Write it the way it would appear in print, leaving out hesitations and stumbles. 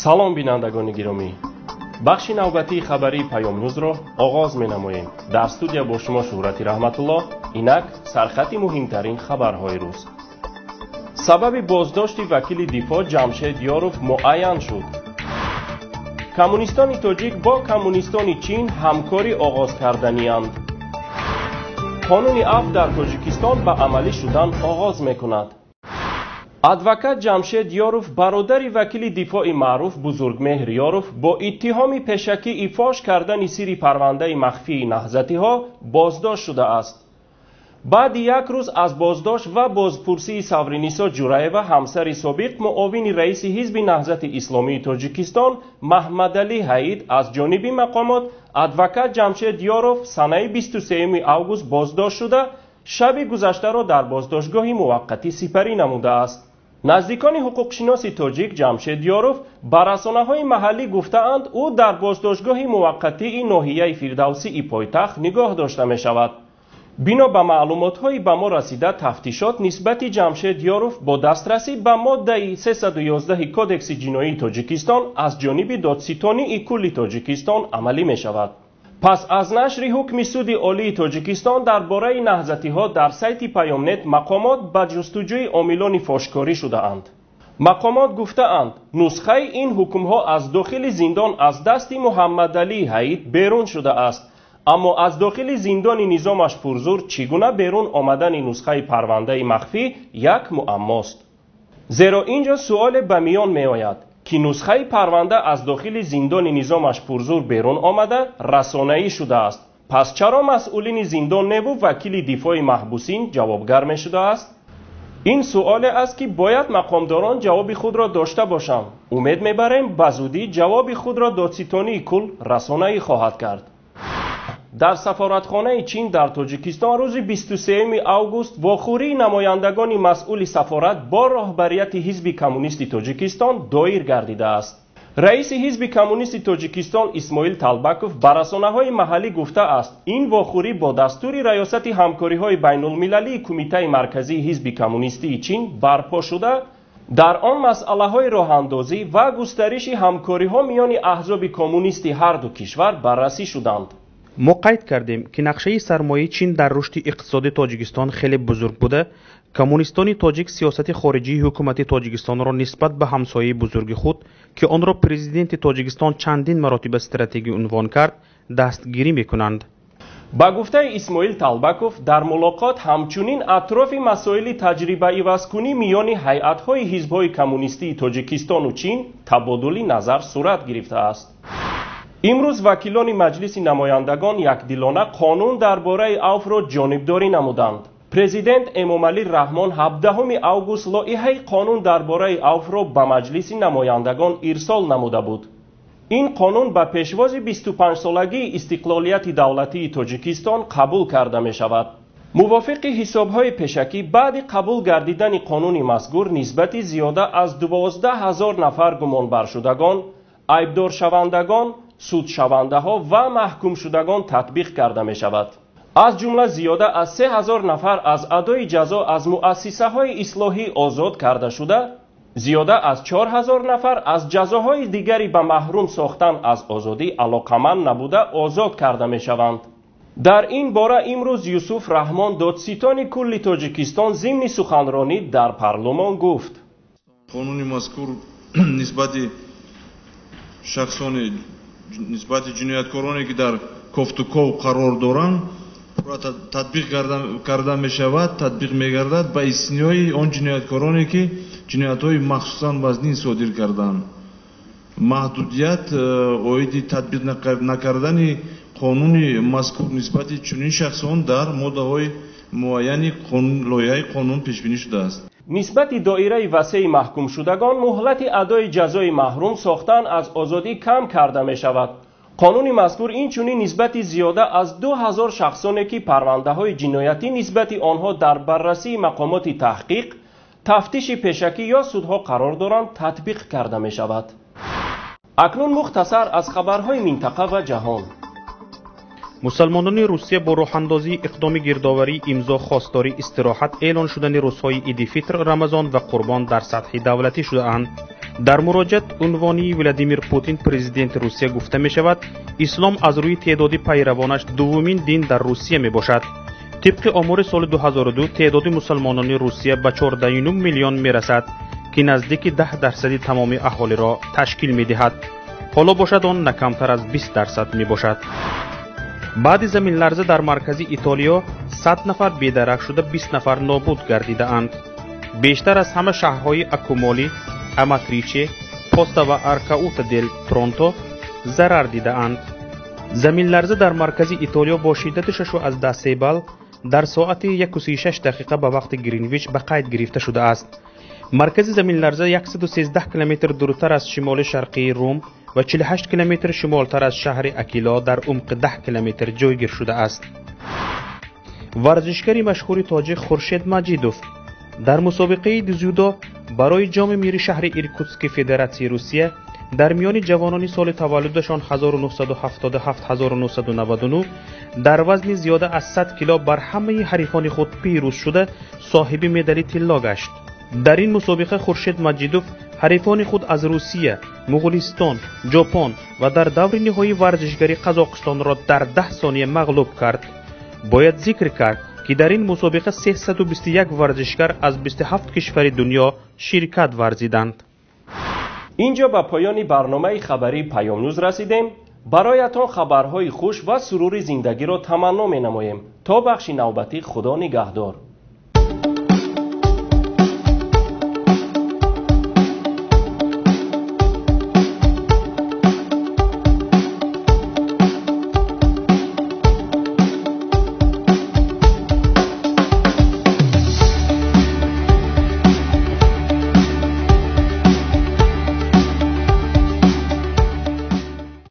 Салом, бинандагони гиромӣ! Бахши навбатии хабарии Паёмнюзро оғоз менамоем. Дар студия бо шумо Шӯҳрати Раҳматуллоҳ. Инак сархати муҳимтарин хабарҳои рӯз. Сабаби боздошти вакили дифоъ Ҷамшед Ёров муайян шуд. Коммунистони тоҷик бо коммунистони Чин ҳамкорӣ оғоз карданианд. Қонуни афв дар Тоҷикистон ба амалӣ шудан оғоз мекунад. Адвокат Ҷамшед Ёров, бародари вакили дифои маъруф Бузургмеҳр Ёров, бо иттиҳоми пешакӣ ифош кардани сирри парвандаи махфии наҳзатиҳо боздошт шудааст. Баъди як рӯз аз боздошт ва бозпурсии Савринисо Ҷураева, ҳамсари собиқ муовини раиси Ҳизби Наҳзати Исломии Тоҷикистон Маҳмадалӣ Ҳаид аз ҷониби мақомот, адвокат Ҷамшед Ёров санаи 23 август боздошт шуда, шаби гузаштаро дар боздоштгоҳи муваққатӣ сипарӣ намудааст. Наздикони ҳуқуқшиноси тоҷик Ҷамшед Ёров ба расонаҳои маҳаллӣ гуфтаанд, ӯ дар боздоштгоҳи муваққатии ноҳияи Фирдавсии пойтахт нигоҳ дошта мешавад. Бино ба маълумотҳои ба мо расида, тафтишот нисбати Ҷамшед Ёров бо дастрасӣ ба моддаи 311 Кодекси ҷиноии Тоҷикистон аз ҷониби Додситонии кулли Тоҷикистон амалӣ мешавад. Пас аз нашри ҳукми Суди Олии Тоҷикистон дар бораи наҳзатиҳо дар сайти Паёмнет, мақомот ба ҷустуҷӯи омилони фошкорӣ шудаанд. Мақомот гуфтаанд, нусхаи ин ҳукмҳо аз дохили зиндон аз дасти Муҳаммадалӣ Ҳаид берун шудааст, аммо аз дохили зиндони низомаш пурзур чӣ гуна берун омадани нусхаи парвандаи махфӣ як муаммост. Зеро ин ҷо суоле ба миён меояд, ки нусхаи парванда аз дохили зиндони низомаш пурзур берун омада, расонаӣ шудааст, пас чаро масъулини зиндон неву вакили дифои маҳбусин ҷавобгар мешудааст? Ин суоле аст, ки бояд мақомдорон ҷавоби худро дошта бошанд. Умед мебарем, ба зудӣ ҷавоби худро Додситонии кулл расонаӣ хоҳад кард. Дар сафоратхонаи Чин дар Тоҷикистон рӯзи 23 август вохӯрии намояндагони масъули сафорат бо роҳбарияти Ҳизби Коммунисти Тоҷикистон доир гардидааст. Раиси Ҳизби Коммунисти Тоҷикистон Исмоил Талбаков ба расонаҳои маҳаллӣ гуфтааст, ин вохӯрӣ бо дастури Раёсати ҳамкориҳои байнулмилалии Кумитаи марказии Ҳизби Коммунистии Чин барпо шуда, дар он масъалаҳои роҳандозӣ ва густариши ҳамкориҳо миёни аҳзоби коммунисти ҳарду кишвар баррасӣ шуданд. Мо қайд кардем, ки нақшаи сармояи Чин дар рушди иқтисоди Тоҷикистон хеле бузург буда, коммунистони тоҷик сиёсати хориҷии ҳукумати Тоҷикистонро нисбат ба ҳамсояи бузурги худ, ки онро президенти Тоҷикистон чандин маротиба стратегӣ унвон кард, дастгирӣ мекунанд. Ба гуфтаи Исмоил Талбаков, дар мулоқот ҳамчунин атрофи масоили таҷрибаивазкунӣ миёни ҳайатҳои ҳизбҳои коммунистии Тоҷикистону Чин табодули назар сурат гирифтааст. Имрӯз вакилони Маҷлиси намояндагон якдилона қонун дар бораи авфро ҷонибдорӣ намуданд. Президент Эмомалӣ Раҳмон 17 август лоиҳаи қонун дар бораи авфро ба Маҷлиси намояндагон ирсол намуда буд. Ин қонун ба пешвози 25-солагии истиқлолияти давлатии Тоҷикистон қабул карда мешавад. Мувофиқи ҳисобҳои пешакӣ, баъди қабул гардидани қонуни мазкур нисбати зиёда аз 12 000 нафар гумонбаршудагон, айбдоршавандагон, судшавандаҳо ва маҳкумшудагон татбиқ карда мешавад. Аз ҷумла зиёда аз 3000 нафар аз адои ҷазо аз муассисаҳои ислоҳӣ озод карда шуда, зиёда аз 4000 нафар аз ҷазоҳои дигари ба маҳрум сохтан аз озодӣ алоқаманд набуда озод карда мешаванд. Дар ин бора имрӯз Юсуф Раҳмон, додситони кулли Тоҷикистон, зимни суханронӣ дар парлумон гуфт: Қонуни мазкур нисбати шахсони, нисбати ҷинояткороне, ки дар кофтуков қарор доранд, татбиқ карда мешавад, татбиқ мегардад, ба истиснои он ҷинояткороне, ки ҷиноятҳои махсусан вазнин содир карданд. Маҳдудият оиди татбиқ накардани қонуни мазкур нисбати чунин шахсон дар моддаҳои муайяни лоиҳаи қонун пешбинӣ шудааст. Нисбати доираи васеи маҳкумшудагон муҳлати адои ҷазои маҳрум сохтан аз озодӣ кам карда мешавад. Қонуни мазкур инчунин нисбати зиёда аз 2000 шахсоне, ки парвандаҳои ҷиноятӣ нисбати онҳо дар баррасии мақомоти таҳқиқ, тафтиши пешакӣ ё судҳо қарор доранд, татбиқ карда мешавад. Акнун мухтасар аз хабарҳои минтақа ва ҷаҳон. Мусалмонони Русия бо роҳандозии иқдоми гирдоварии имзо хостори истироҳат эълон шудани рӯзҳои Иди Фитр, Рамазон ва Қурбон дар сатҳи давлатӣ шудаанд. Дар муроҷиат унвонии Владимир Путин, президенти Русия, гуфта мешавад, ислом аз рӯи теъдоди пайравонаш дуввумин дин дар Русия мебошад. Тибқи омори соли 2002 теъдоди мусалмонони Русия ба 14,5 миллион мерасад, ки наздики 10% тамоми аҳолиро ташкил медиҳад. Ҳоло бошад он на камтар аз 20% мебошад. Баъди заминларза дар маркази Итолиё 100 нафар бедарак шуда, 20 нафар нобуд гардидаанд. Бештар аз ҳама шаҳрҳои Акумоли, Аматриче, Поста ва Аркаута дел Тронто зарар дидаанд. Заминларза дар маркази Итолиё бо шиддати 6,3 балл дар соати 1:36 дақиқа ба вақти Гринвич ба қайд гирифта шудааст. Маркази заминларза 113 километр дуртар аз шимоли шарқии Рум ва 48 километр шимолтар аз шаҳри Акило дар умқи 10 километр ҷойгир шудааст. Варзишгари машҳури тоҷик Хуршед Маҷидов дар мусобиқаи дзюдо барои ҷоми мири шаҳри Иркутски Федератсияи Русия дар миёни ҷавонони соли таваллудашон 1977-1999 дар вазни зиёда аз 100 кило бар ҳамаи ҳарифони худ пирӯз шуда, соҳиби медали тилло гашт. Дар ин мусобиқа Хуршед Маҷидов ҳарифони худ аз Русия, Муғулистон, Ҷопон ва дар даври ниҳоӣ варзишгари Қазоқистонро дар 10 сония мағлуб кард. Бояд зикр кард, ки дар ин мусобиқа 321 варзишгар аз 27 кишвари дунё ширкат варзиданд. Инҷо ба поёни барномаи хабарии Паёмнюз расидем. Бароятон хабарҳои хуш ва сурури зиндагиро таманно менамоем. То бахши навбатӣ, Худо нигаҳдор.